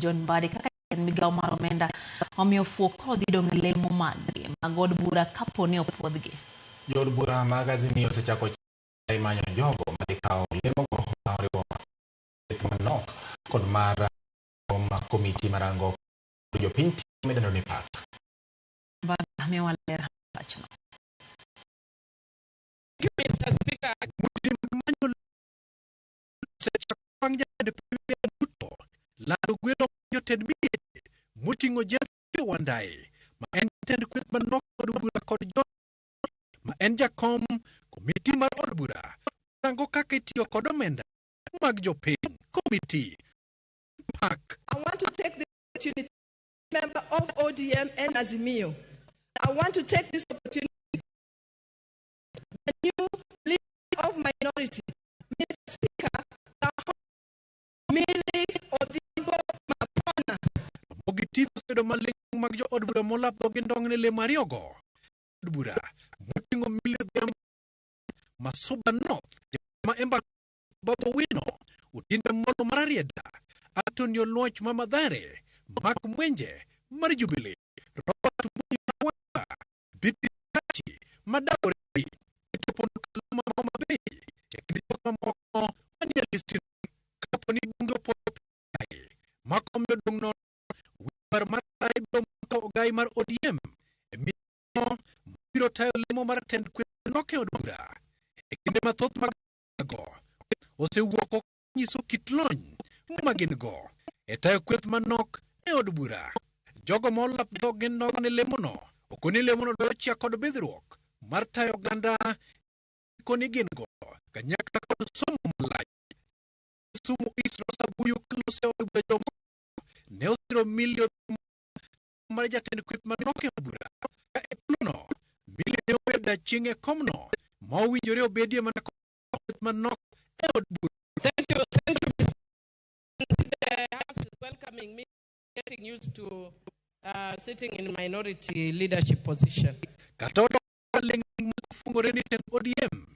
John Mbadi kaka jatend migawo mar omenda omiyo fuok koro dhi dong' e lemo maggi mag od bura kapo ni opuodhgi. Jood bura mag Azimio osechako manyo jogo madhi kawo lemogo ma oriwo manok kod mar komiti marango jopiny tiyo midendo ni PAC. Mbaga miyowa ler wachno. Mr. Speaker. Bang' jatend piny William Ruto lando gwelo jotend migepe moting'o James Wandayi ma en jatend kweth manok od bura kod John ma en jakom komiti mar od bura rango kaka itiyo kod omenda mag jopiny komiti PAC. I want to take this opportunity, member of ODM and Azimio. I want to take this opportunity, the new leader of minority, Mr. Speaker, Millie Odhiambo Mapona. Ramogi TV osebedo maling' mag jo od bura molap dhogi ndong' ne lemo ariyogo. Od bura moting'o Millie Odhiambo Masuba North, ma Emba Babu Owino, Otiende Molo mar Arieda, Anthony Oluoch ma Mathare, Mark Mwenje mar Jubilee, Robert Mbui mar Wiper, Bibi Tachi ma Dagoretti, Peter Opondo Kaluma ma Homa Bay, e kind jok mamoko manie listino. Kapo ni bunge opuodho kae, ma kombe odong' nono, wimbar mar Raila ibiro mako ogai mar ODM e miyo biro tayo lemo mar tend kweth nok e od bura. E kinde mathoth mag go osewuok oko nyiso kit lony ma gin go e tayo kweth manok e od bura. Jogo ma olap dhoggi nok ne lemono okoni lemono dwaro chia kod bidhruok mar tayo oganda koni gin go kanyakla kod somo malach. Kisumu East Rosa Buyu kalose od bura jomoko ne osiro milion mar jatend kweth manok e od bura ka e thuolono Millie ne obedo aching' e komno ma owinjore obedie mana kweth manok e od bura. Thank you, thank you. Mr. The House is welcoming me, getting used to sitting in minority leadership position. Kata odok ling mofungore ni tend ODM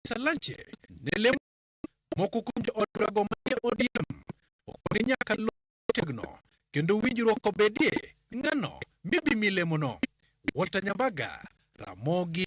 Salanche ne lemo moko kuom jood burago manie ODM okoni nyaka lo tegno kendo winjruok obedie ng'ano mibi mi lemono. Walter Nyambaga, Ramogi.